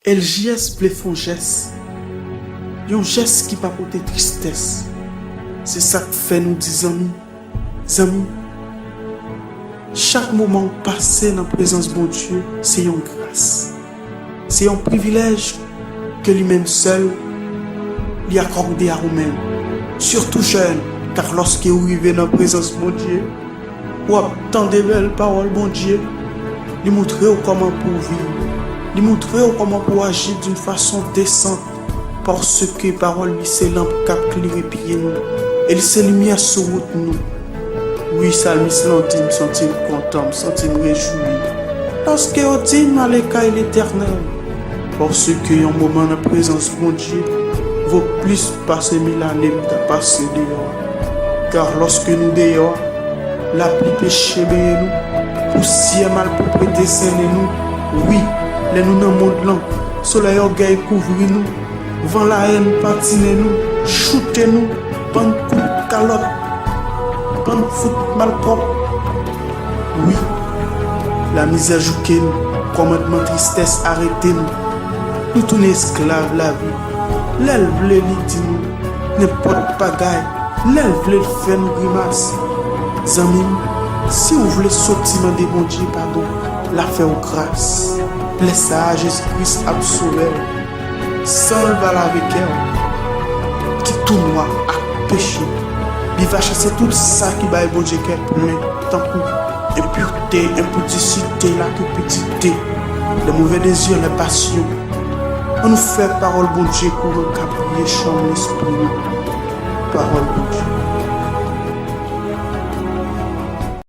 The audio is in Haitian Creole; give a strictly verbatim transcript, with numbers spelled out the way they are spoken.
L J S vle fè yon jès. Yon jès ki pa pote tristès. Se sa k fè nou di zanmi, zanmi, chak moman w pase nan prezans Bondye, se yon gras. Se yon privilèj ke li menm sèl li akòde a ou menm. Sitou jèn, kar lòske ou rive nan prezans Bondye, w ap tande bèl pawòl Bondye. Li montre w kòman pou w viv. Li montre w kòman pou w aji d'une façon décente. Paske pawòl li se lanp k ap klere pye nou, e li se limyè sou wout nou. Wi, salmis lan di, m santi m kontan, m santi m rejwi. Paske yo di m ale kay Letènèl. Paske yon moman nan prezans Bondye vo plis pase mil ane m ta pase deyò. Kar lòske nou deyò, lapli peche benyen nou, pousyè malpwoprete sennen nou. Wi, lè nou nan mond lan, solèy ògèy kouvri nou, van lahèn patinen nou, choute nou, bann kout kalòt, bann fout malpwòp. Wi, lamizè jouke nou, kòmandman tristès arete nou. Nou tounen esklav lavi. Lè l vle, li di nou nenpòt bagay. Lè l vle, l fè n grimas. Zanmi m, si w vle soti mande Bondye padon, l a fè w gras. Lè sa a, Jezi Kris ap sove w. San l va lave kè w ki tou nwa ak peche. Li va chase tout sa ki bay Bondye kè plen, tankou enpirte, enpidisite, lakipidite, les mauvais désirs, les passions. Ann nou fè pawòl Bondye kouran k ap briye chanm lespri nou. Pawòl Bondye.